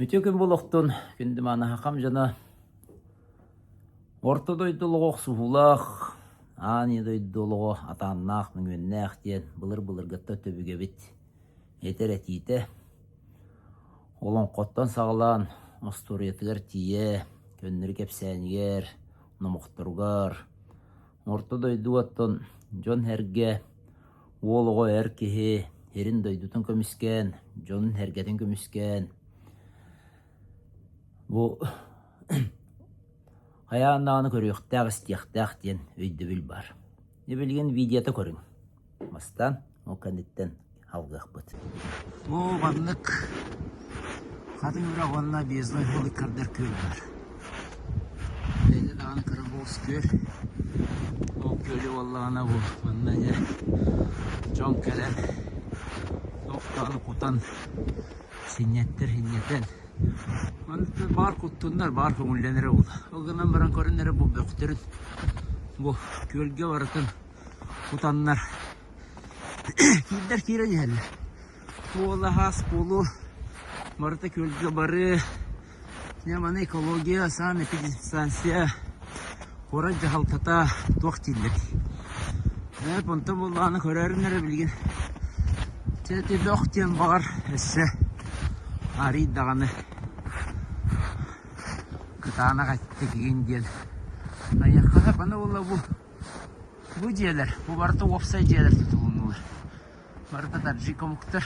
Үтүө күн буолуохтун, күндү мааны хам дьоно. Орто дойду олоҕо охсуһуулаах, аан ийэ дойду олоҕо атааннаах, мөҥүөннээх диэн былыр-былыргыттан өбүгэбит этэр этиитэ. Олоҥхоттон саҕалаан остуоруйатыгар тиийэ, көннөрү кэпсээнигэр, номохторугар, Орто дойдуга оттон дьон-сэргэ, уол оҕо эр киһи сирин-дойдутун көмүскээн, дьонун-сэргэтин көмүскээн бу хайаан даҕаны көрүөхтээх-истиэхтээх диэн өйдөбүл баар. Дьэ билигин видеота көрүҥ. Бастаан ол кэнниттэн алгыахпыт. Бу маннык хатыҥ үрэх уонна Бездной ыккардыгар күөл баар. Бэйэтэ даҕаны кыра соҕус күөл. Ол күөлү буоллаҕына бу манна дьэ дьон кэлэн туох даҕаны кутан синньэттэр синньэтэн маннык баар куттуннар баар көҥүллэнэрэ буолла. Ол гынан баран көрөн эрэ бу бөхтөрүн бу күөлгэ барытын кутаннар киирдэр киирэн иһэллэр. Буола буолуо барыта күөлгэ барыы дьэ маны экология санэпидемстанция куорат дьаһалтата туох дииллэр ээ онтон буоллаҕына көрөөрүн эрэ билигин чэ ити бөх диэн баҕар өссө арыый даҕаны кытаанах эттик игин диэн айахха аны буолла бу Бу дьиэлэр, бу барыта уопсай дьиэлэр тутулуннулар. Барыта таджик омуктар.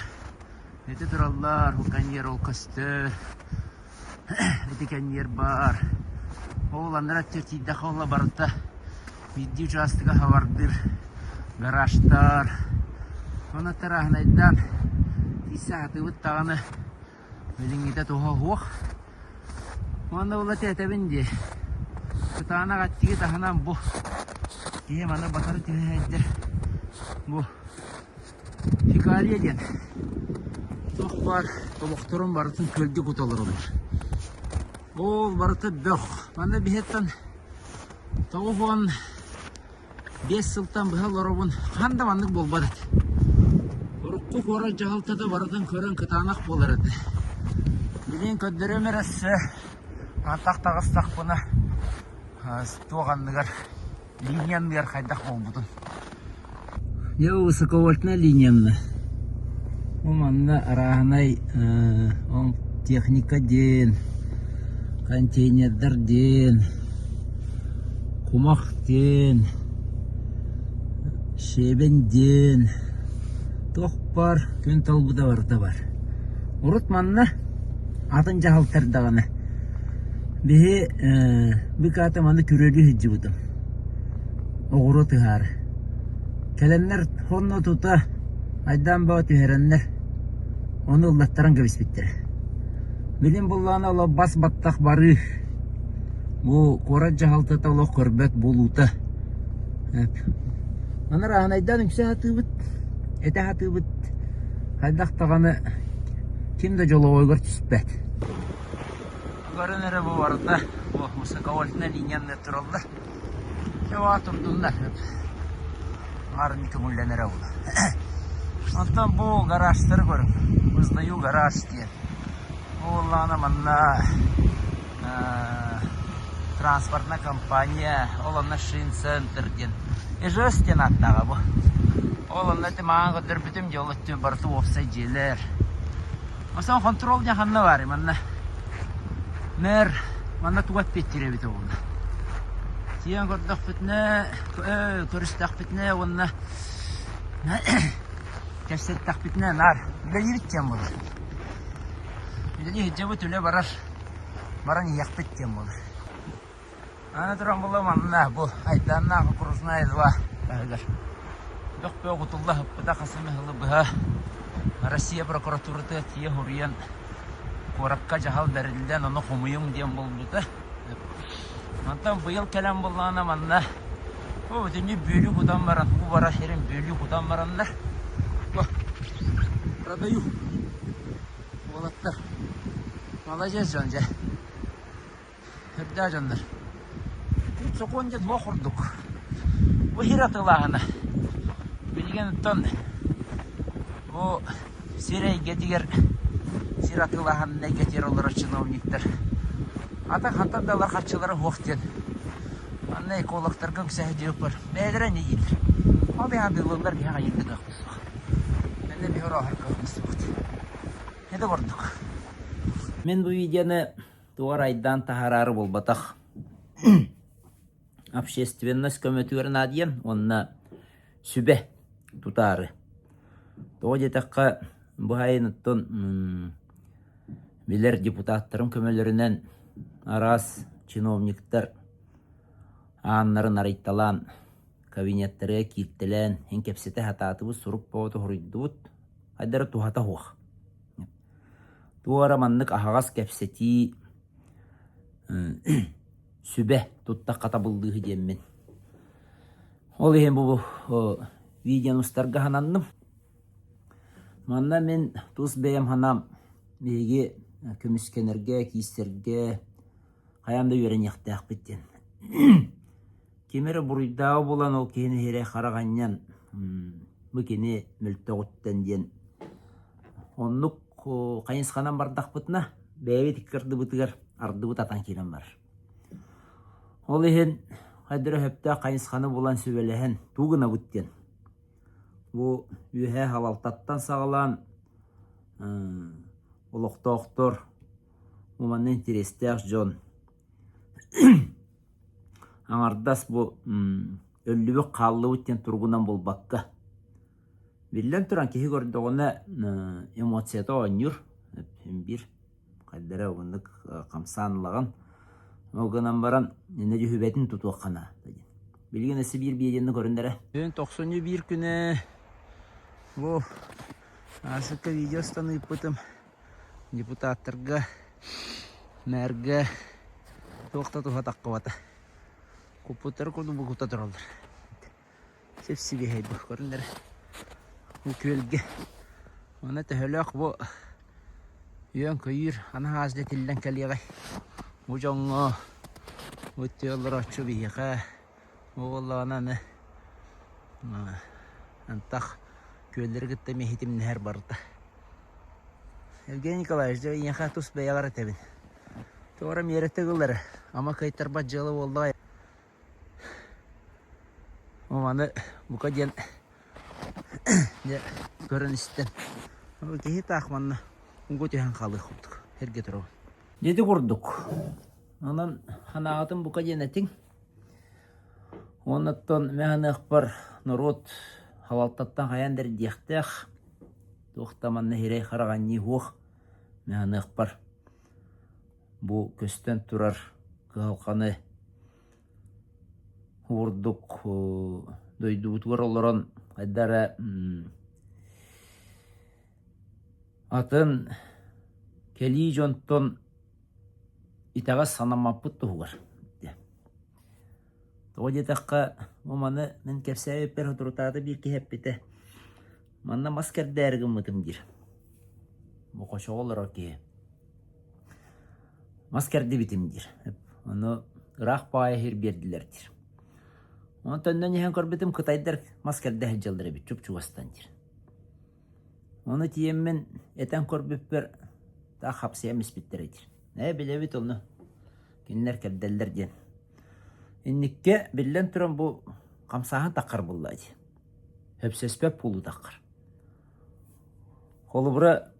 Ити тураллар, бу кэнниэр ол көстөр. Ити кэнниэр баар. Ол анараа өттүгэр тиийдэххэ ол барыта биирдии учаастага хабардыыр гаражтар. Ону тарааһынайдаан тиийсэ сатыыбыт даҕаны Билиҥҥитэ туһа суох. Уонна була этэбин дии. Кытаанах аттиги таһынан бу киһи маны батары түһэ бу фекалия диэн туох баар тобохторун барытын күөлгэ кута олороллор. Ол барыта бөх. Манна биһиэттэн 95 сылтан быһа олоробун, хаһан да маннык буолбат этэ. Урукку куорат дьаһалтата барытын көрөн кытаанах буолар этэ. Билигин көрдөрүөм эрэ өссө антах таҕыстахпына туох анныгар линия анныгар хайдах буолбутун. Дьэ высоковольтная линиянна. Бу манна арааһынай техника диэн, контейнердар диэн, кумах диэн, щебень диэн, туох баар күн талбыта барыта бар. Урут манна атын дьаһалтар даҕаны биһи быкаата маны күрүөлүү сылдьыбытым. Оҕуруот ыһаары. Кэлэннэр сонно тута айдаан бөҕө түһэрэннэр ону ыллаттаран кэбиспиттэрэ. Билин буллаҕына олох бас баттах барыы бу куорат дьаһалтата олох көрбөт буолуута. Маны рааһынайдаан үҥсэ сатыыбыт, этэ сатыыбыт хайдах даҕаны ким да дьолоҕойугар түспэт. Көрөн эрэ бу барыта бу высоковольтнай линияннар тураллар. Дьэ турдуннар. Марын көҥүллэнэрэ буолар. Онтон бу гаражтары көрүҥ. Узнаю гараж диэн. Бу буоллаҕына манна транспортная компания, ол онно шин-центр диэн. ИЖС диэн ааттааҕа бу. Ол онно ити маҥан көрдөрбүтүм дьэ ол өттүн барыта уопсай дьиэлэр. Осон хонтуруол диэн ханна баарый манна? Мэр манна тугу эппиэттиир эбитэ буолла? Тиийэн көрдөхпүтүнэ, көрүстэхпитинэ уонна кэпсэттэхпитинэ наар үлэлиибит диэн буолар. Үлэлии сылдьабыт, үлэ барар, баран иһиэхпит диэн буолар. Аны туран була манна бу Айдааннаах окружная 2 таһыгар бөх бөҕө кутулла сыппыта хас эмэ сылы быһа Россия прокуратурата тиийэ суруйан куоракка дьаһал бэриллэн ону хомуйуҥ диэн буолбута. Онтон быйыл кэлэн буоллаҕына манна бу бүтүннүү бүөлүү кутан баран уу барар сирин бүөлүү кутан бараннар бу продаю уолаттар маладьыас дьон дьэ Үрдээх дьоннор. Тут сокуон диэн туох курдук. Бу сир атыылааһына. Билигин оттон бу сир эйгэтигэр сир. сир атыылаһан эйгэтигэр олорор чиновниктар ата хантан да ылар харчылара суох диэн манна экологтарга үҥсэ сылдьыбыппар бэйэлэрэ эмиэ дииллэр. Ол иһин атыылыыллар биһиэхэ хайыыр да кыахпыт суох. Манна биһи орооһор кыахпыт суох. Это курдук. Мин бу видеоны тугар айдаан таһаараары буолбатах. Общественность көмөтүгэр наадыйан уонна сүбэ тутаары. Тоҕо диэтэххэ, бу сайын оттон билэр депутаттарым көмөлөрүнэн араас чиновниктар ааннарын арыйталаан, кабинеттарыгар кииртэлээн, эн кэпсэтэ сатаатыбыт, сурук бөҕөтө суруйдубут, хайдара туһата суох. Туора маннык аһаҕас кэпсэтии сүбэ туттахха табыллыыһы диэммин. Ол иһин бу видеоны устарга сананным. Манна мин тус бэйэм санаам биһиги көмүскэнэргэ, киирсэргэ хайаан да үөрэниэхтээхпит диэн. Ким эрэ буруйдааҕы булан ол киһини иһирэй харах анньан бу кини мөлтөҕүттэн диэн оннук хайысханан бардахпытына бэйэбит икки ардыбытыгар ардыбыт атан киирэн барар. Ол иһин хайдара сөптөөх хайысханы булан сүбэлэһэн тугу гынабыт диэн бу үөһээ халалтаттан саҕалаан олохтоохтор бу манна интэриэстээх дьон аҥардас бу өллүбүт хааллыбыт диэн туругунан буолбакка биллэн туран киһи көрдөҕүнэ эмоцията оонньуур биир хайдара уһуннук хамсаан ылаҕын ол гынан баран иннэ дьүһүбэтин тутуохха наада диэн билигин өссө биир биэриэни көрүннэрэ бүгүн тохсунньу биир күнэ бу аасыкка видео устан ыыппытым депутаттарга мэргэ туох да туһа таххыбата куппуттары курдук букута тураллар Сип-сибиэһэй бу көрүҥ эрэ. Бу күөлгэ уонна төһөлөөх бу үөн-көйүүр аны хаас дэтиллэн кэлиэҕэй. Бу дьоҥҥо бу өттүгэр олорооччу биһиэхэ бу буоллаҕына аны антах күөллэри кытта эмиэ ситимнэһэр барыта. Евгений Николаевич, дьэ эйиэхэ тус бэйэҕэр этэбин. Туора миэрэ тыгыллары, ама кыайтарбат дьыала буоллаҕай. Маны бука диэн дьэ көрөн истэн киһи таах манна угу түһэн хаалыах курдук эргэ турабын. Ити курдук. Онон санааҕытын бука диэн этиҥ. Оннуттан мин саныахпар норуот халалтаттан хайаан да эрдиэхтээх. Туох да манна сирэй-харах анньыы суох. Мин саныахпар бу көстөн турар кыһалҕаны Курдук дойдубутугар олорон хайда эрэ атын кэлии дьонтон итэҕэс санаммаппыт туһугар. Тоҕо диэтэххэ, бу маны мин кэпсээбиппэр соторутааҕыта биир киһи эппитэ, манна мас кэрдээри гыммытым диир. Бу хочоҕо олорор киһи. Мас кэрдибитим диир. Ону ыраах баҕайы сир биэрдилэр диир. Онон төннөн иһэн көрбүтүм кытайдар мас кэрдэ сылдьаллар эбит чуп-чугастан диир. Ону тиийэммин этэн көрбүппэр таах хапсыйан испиттэрэ диир. Ээ билэбит ону кинилэр кэрдэллэр диэн. Инниккэ биллэн туран бу хамсааһын таххар буолла дии. Сөпсөспөт буолуу таххар. Холобура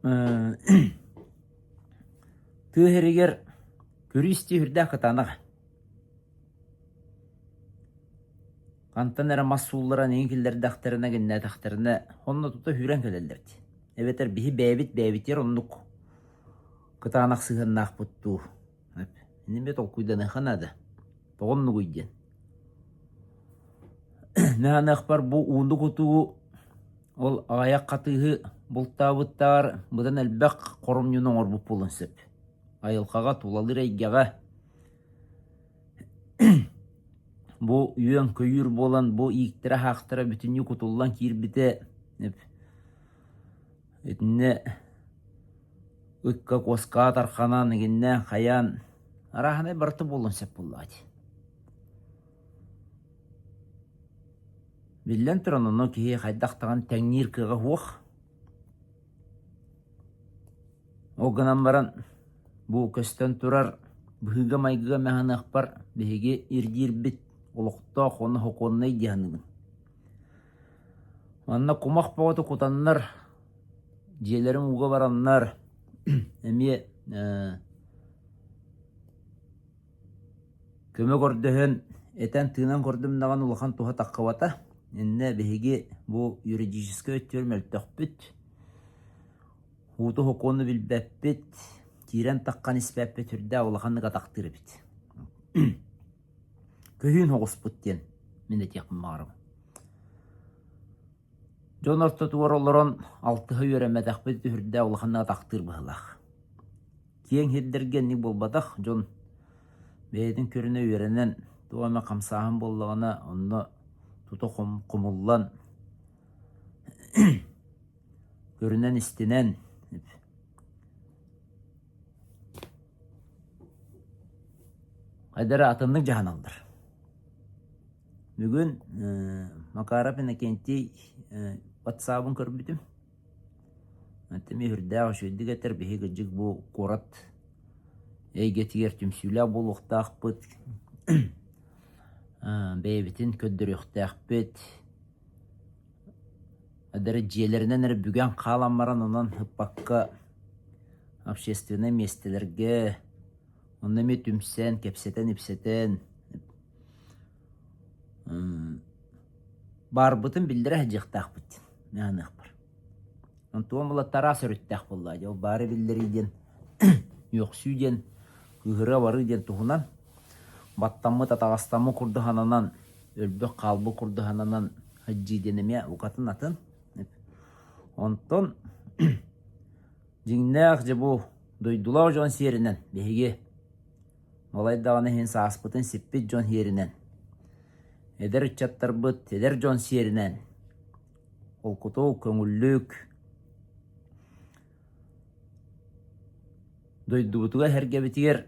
Тыа сиригэр көрүү-истии сүрдээх кытаанах. Хантан эрэ мас суулларан эҥин киллэрдэхтэринэ, гиннээтэхтэринэ, онно тута сүүрэн кэлэллэр дии. Эбэтэр биһи бэйэбит бэйэбитигэр оннук кытаанах сыһыаннаахпыт дуу. Ини эмиэ толкуйданыахха наада. Тоҕо оннугуй диэн. Мин саныахпар бу ууну кутуу ол аҕыйах хатыыһы бултаабыттааҕар быдан элбэх хоромньуну оҥорбут буолуон сөп. Айылҕаҕа, тулалыыр эйгэҕэ бу үөн-көйүүр буолан бу ииктэрэ-хаахтара бүтүннүү кутуллан киирбитэ итиннэ ыкка куоскаҕа тарханан игиннээн хайаан арааһынай барыта буолуон сөп буоллаҕа дии. Биллэн туран, ону киһи хайдах даҕаны тэҥниир кыаҕа суох. Ол гынан баран бу көстөн турар быһыыга-майгыга мэһаныахпар биһиги ирдиирбит олохтоох уонна сокуоннай дии саныыбын. Манна кумах бөҕөтө кутаннар, дьиэлэрин ууга бараннар эмиэ көмө көрдөһөн, этэн-тыынан көрдүм даҕаны улахан туһа таххыбата. Иннэ биһиги бу юридическай өттүгэр мөлтөхпүт. Ууту-сокуону билбэппит, киирэн таххан испэппит үрдээх улаханнык атахтыыр эбит. Көһүүн оҕуспут диэн мин этиэхпин баҕарабын. Дьон ортотугар олорон алтыһа үөрэммэтэхпит үрдээх улаханнык атахтыыр быһыылаах. Киэҥ сирдэргэ инник буолбатах, дьон бэйэтин көрүнэ үөрэнэн, туох эмэ хамсааһын буоллаҕына, онно тута хомуллан көрүнэн-истинэн хайдара атыннык дьаһаналлар. Бүгүн Макаров Иннокентий ватсабын көрбүтүм. Эмиэ үрдээх үчүгэйдик этэр, биһиги кырдьык бу куорат эйгэтигэр түмсүүлээх буолуохтаахпыт, бэйэбитин көрдөрүөхтээхпит. Эдэр дьиэлэринэн эрэ бүгэн хаалан баран онон ыппакка общественнай миэстэлэргэ онно эмиэ түмсэн, кэпсэтэн-ипсэтэн баарбытын биллэрэ сылдьыахтаахпыт диэн аныахпар. Онтуон була тараас өрүттээх буоллаа дии. Ол баары биллэрии диэн үөхсүү диэн кыыһырыа барыы диэн туһунан баттаммыт, атаҕастаммыт курдук сананан өлбөх хаалбыт курдук сананан сылдьыы диэн эмиэ букатын атын. Онтон дьиҥнээх дьэ бу дойдулаах дьон сиэринэн биһиги балай даҕаны иһин сааспытын сиппит дьон сиэринэн эдэр ыччаттарбыт эдэр дьон сиэринэн холкутук, көҥүллүк дойдубутугар сэргэбитигэр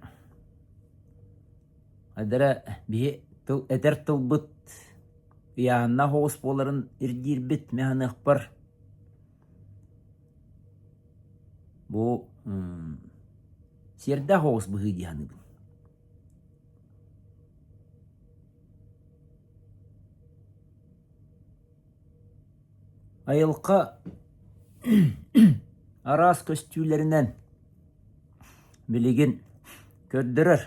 Эдэрэ биһи тыл этэр тылбыт ыйааһыннаах оҕус буоларын ирдиирбит мин саныахпар бу сиэрдээх оҕус быһыы дии саныыбын. Айылҕа араас көстүүлэринэн билигин көрдөрөр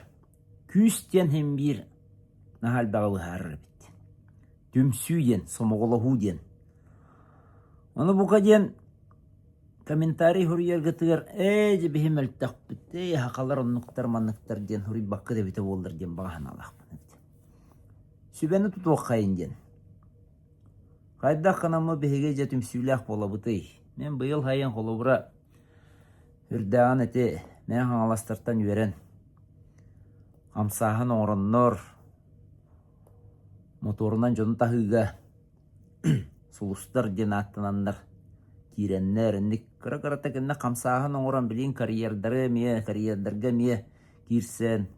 күүс диэн иһин биир наһаа элбэҕи быһаарар эбит. Түмсүү диэн, сомоҕолоһуу диэн. Ону бука диэн комментарий суруйаргытыгар ээ дьэ биһи мөлтөхпүт, ээ сахалар оннуктар манныктар диэн суруйбаккыт эбитэ буоллар диэн баҕа санаалаахпын эбит. Сүбэни тутуоххайын диэн. Хайдах гынаммыт биһиги дьэ түмсүүлээх буолабытый? Мин быйыл сайын холобура үрдээҕин ити Мэҥэ Хаҥаластартан үөрэн, хамсааһын оҥороннор, мотуорунан дьону таһыыга сулустар диэн ааттананнар киирэннэр, инник кыра-кырата кэннэ хамсааһын оҥорон билигин карьердары эмиэ, карьердарга эмиэ киирсэн,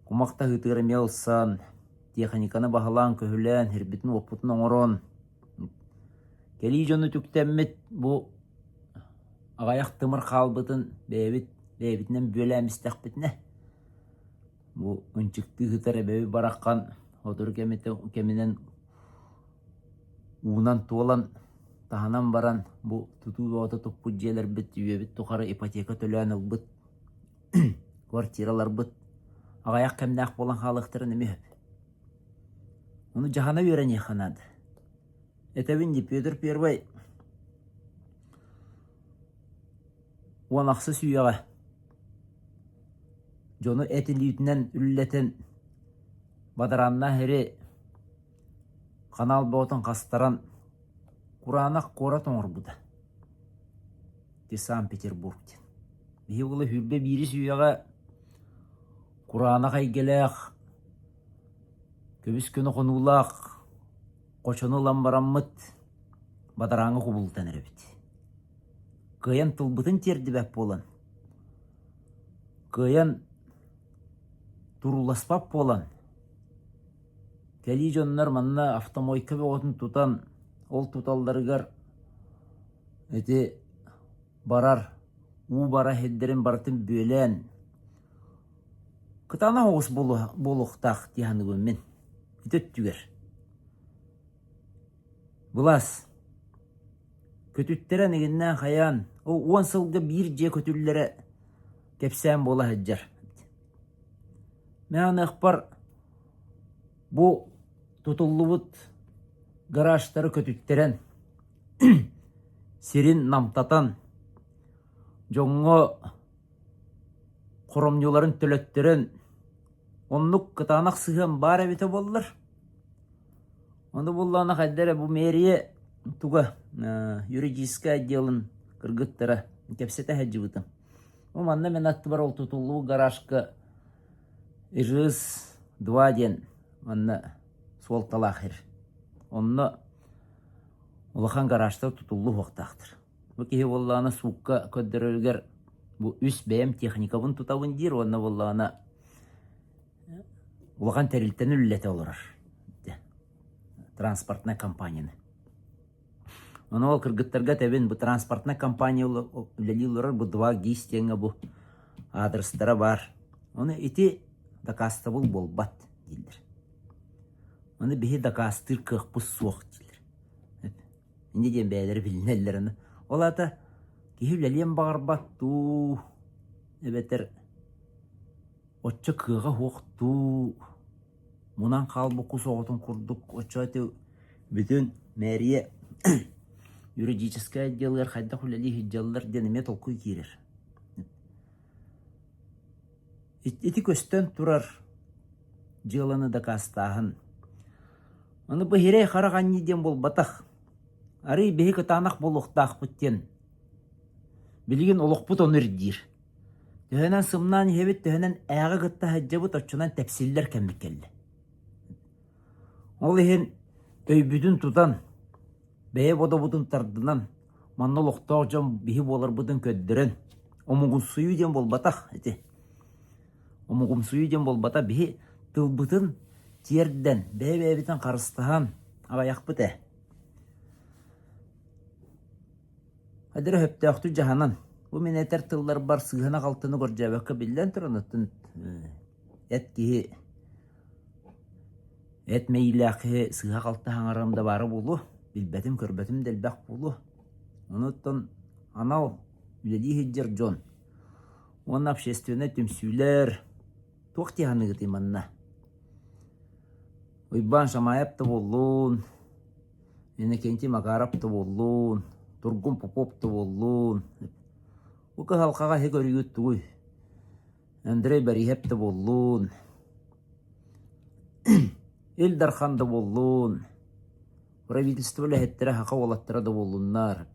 кумах таһыытыгар эмиэ ылсан, техниканы баһылаан-көһүлээн, сирбитин-уоппутун оҥорон, кэлии дьону үтүктэммит бу аҕыйах тымыр хаалбытын бэйэбит бэйэбитинэн бүөлээн истэхпитинэ, бу ынчыктыы сытар эбэбит бараххан сотору кэминэн уунан туолан таһынан баран бу тутуу бөҕөтө туппут дьиэлэрбит үйэбит тухары ипотека төлөөн ылбыт квартираларбыт аҕыйах кэмнээх буолан хаалыахтарын эмиэ сөп. Ону дьаһана үөрэниэххэ наада. Этэбин дии, Петр Первый 16 үйэҕэ дьону эт илиитинэн үллэтэн бадарааннаах ири ханаал бөҕөтүн хастаран кураанах куорат оҥорбута. Ити Санкт-Петербург диэн. Биһиги уола 21 үйэҕэ кураанах эйгэлээх, көбүс-көнө хонуулаах хочону ылан бараммыт бадарааҥҥа кубулутан эрэбит. Кыайан тылбытын тиэрдибэт буолан, кыайан турууласпат буолан, кэлии дьоннор манна автомойка бөҕөтүн тутан, ол туталларыгар ити барар. уу бара сирдэрин барытын бүөлээн кытаанах оҕус буолуохтаах дии саныыбын мин ити өттүгэр. Былаас көтүттэрэн игиннээн хайаан ол 10 сылга биир дьиэ көтүллэрэ кэпсээн буола сылдьар. Мин аныахпар бу тутуллубут гаражтары көтүттэрэн сирин намтатан дьоҥҥо хоромньуларын төлөттөрөн оннук кытаанах сыһыан баар эбитэ буоллар Ону буллаҕына хайда эрэ бу мэрия туга юридическай отделын кыргыттара кэпсэтэ сылдьыбытым. Бу манна мин аттыбар ол тутуллубут гаражка ИЖС-2 диэн манна суолталаах сир. Онно улахан гаражтар тутуллуохтаахтар. Бу киһи буоллаҕына суукка көрдөрөрүгэр бу үс бэйэм техникабын тутабын диир уонна буоллаҕына улахан тэрилтэни үлэлэтэ олорор транспортнай компанияны. Ону ол кыргыттарга этэбин, бу транспортнай компания үлэлии олорор, бу 2 ГИС диэҥҥэ бу аадырыстара баар. Ону ити дакаастабыл буолбат дииллэр. Ону биһи дакаастыыр кыахпыт суох дииллэр. Инньэ диэн бэйэлэрэ билинэллэр аны. Ол аата киһи үлэлиэн баҕарбат дуу, эбэтэр оччо кыаҕа суох дуу, мунан хаалбыт кус оҕотун курдук оччо ити бүтүн мэрия юридическай отделыгар хайдах үлэлии сылдьаллар диэн эмиэ толкуй киирэр. Ити көстөн турар дьыаланы дакаастааһын. Ону бу сирэй-харах анньыы диэн буолбатах. Арыый биһи кытаанах буолуохтаахпыт диэн билигин олохпут ону ирдиир. Төһөнөн сымнаан иһэбит, төһөнөн ээҕи кытта сылдьабыт, оччонон тэпсиллэр кэммит кэллэ. Ол иһин өйбүтүн тутан, бэйэ бодобутун тардынан, манна олохтоох дьон биһи буоларбытын көрдөрөн, омугумсуйуу диэн буолбатах ити. Омугумсуйуу диэн буолбатах, биһи тылбытын тиэрдэн, бэйэ-бэйэбитин харыстаһан аҕыйахпыт ээ. Эдэр өһөптөөхтүк дьаһанан, бу мин этэр тылларбар сыыһаны-халтыны көрдөөбөккө биллэн туран, оттон эт киһи эт мэйиилээх киһи сыыһа-халты саҥарарым да баара буолуо, билбэтим, көрбөтүм да элбэх буолуо. Ону оттон анал үлэлии сылдьар дьон уонна общественнай түмсүүлэр туох дии саныыгытый манна? Уйбаан Шамаев да буоллун, Иннокентий Макаров да буоллун, Тургун Попов да буоллун, бу кыһалҕаҕа эһи көрүүгүт тугуй? Андрей Бориһов да буоллун, Ил Дархан да буоллун, правительство үлэһиттэрэ саха уолаттара да буоллуннар.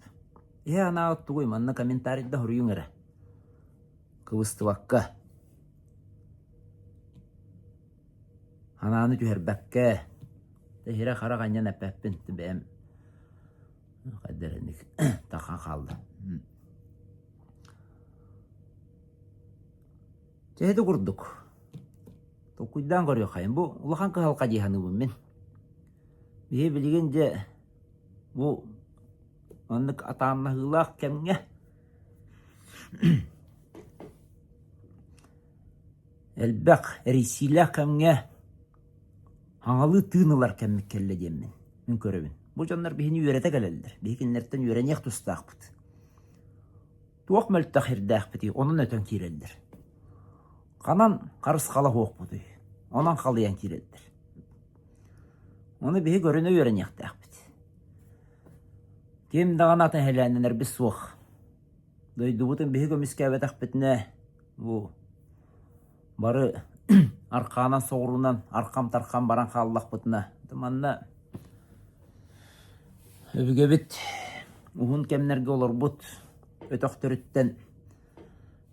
Эһи анаабыт тугуй? Манна комментарийда суруйуҥ эрэ. Кыбыстыбакка. Анааны түһэрбэккэ, иһирэ харах анньан эппэппин, бэйэм хайдах эрэ тахан хаалла. Чэ ити курдук. Толкуйдаан көрүөххэйин. Бу улахан кыһалҕа дии саныыбын мин. Биһи билигин дьэ бу маннык атааннаһыылаах кэмҥэ Элбэх эрийсиилээх кэмҥэ аҥалыы тыын ылар кэммит кэллэ диэммин мин көрөбүн. Бу дьоннор биһини үөрэтэ кэлэллэр. Биһи кинилэртэн үөрэниэх тустаахпыт. Туох мөлтөх сирдээхпитий, онон өтөн киирэллэр. Ханан харысхала суохпутуй, онон халыйан киирэллэр. Ону биһи көрүнэ үөрэниэхтээхпит. Ким даҕаны атын эһэлээннэнэрбит суох. Дойдубутун биһи көмүскээбэтэхпитинэ бу бары аркаанан соҕуруунан архам-тархам баран хааллахпытына манна өбүгэбит уһун кэмнэргэ олорбут өтөхтөрүттэн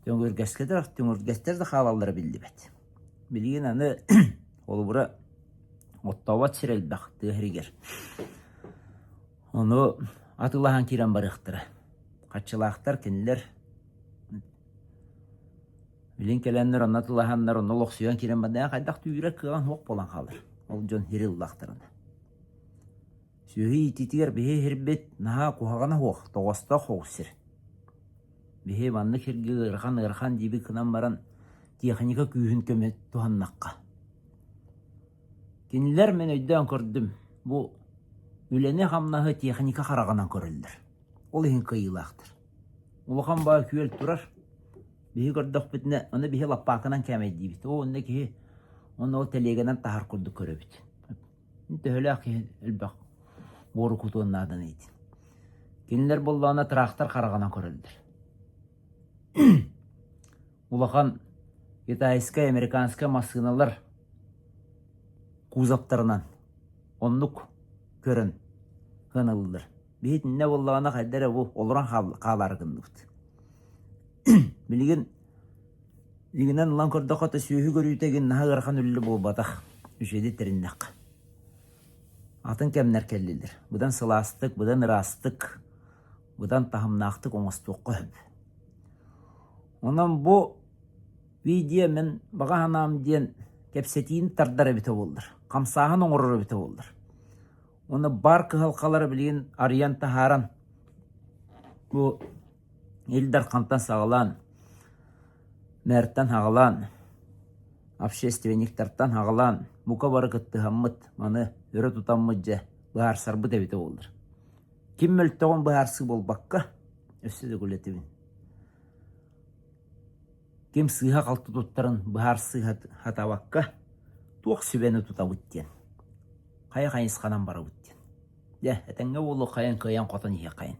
түҥүргэскэ түҥүргэстэр да хаалаллара биллибэт. Билигин аны холобура оттообот сир элбэх тыа сиригэр. Ону атыылаһан киирэн барыахтара. Хаччылаахтар кинилэр Билин кэлэннэр онно тылаһаннар, онно олохсуйан киирэн барда, хайдах түүрэр кыаҕын суох буолан хаалар. Ол дьон сири ыллахтарына. Сүөһү иитиитигэр биһи сирбит наһаа куһаҕана суох, тоҕостоох соҕус сир. Биһи маннык сиргэ ыарахан-ыарахан диибит гынан баран, техника күүһүн көмө туһаннахха. Кинилэр мин өйдөөн көрдүм, бу үлэни-хамнаһы техника хараҕынан көрөллөр. Ол иһин кыайыылаахтар. Улахан баа күөл турар. Биһи көрдөхпүтүнэ, ону биһи лаппаакынан кээмэйдиибит. Оо, онно киһи ону ол тэлиэгэнэн таһар курдук көрөбүт. Төһөлөөх киһи элбэх буору кутуон наадан ити. Кинилэр буоллаҕына трактор хараҕынан көрөллөр. Улахан китайскай, американскай массыыналар кузовтарынан оннук көрөн сыаналыыллар. Биһи итиннэ буоллаҕына хайда эрэ бу олорон хаалаары гынныбыт. Билигин Илигинэн ылан көрдөххө да сүөһү көрүүтэ игин наһаа ыарахан үлэ буолбатах. Үчүгэйдик тэриннэххэ. Атын кэмнэр кэллилэр. Быдан сылаастык, быдан ыраастык, быдан таһымнаахтык оҥостуохха сөп. Онон бу видео мин баҕа санаам диэн кэпсэтиини тардар эбитэ буоллар, хамсааһын оҥорор эбитэ буоллар. Уонна бар кыһалҕалары билигин арыйан таһааран бу Ил Дархантан саҕалаан, мэртэн аҕалаан, общественниктартан аҕалаан бука бары кыттыһаммыт, маны өрө тутаммыт дьэ быһаарсарбыт эбитэ буоллар. Ким мөлтөҕүн быһаарсыы буолбакка, өссө да үлэтибин. Ким сыыһа-халты туттарын быһаарсыы сатаабакка, туох сүбэни тутабыт диэн, хайа хайысханан барабыт диэн. Дьэ, этэҥҥэ буолуоххайын кыайан-хотон иһиэххэйин.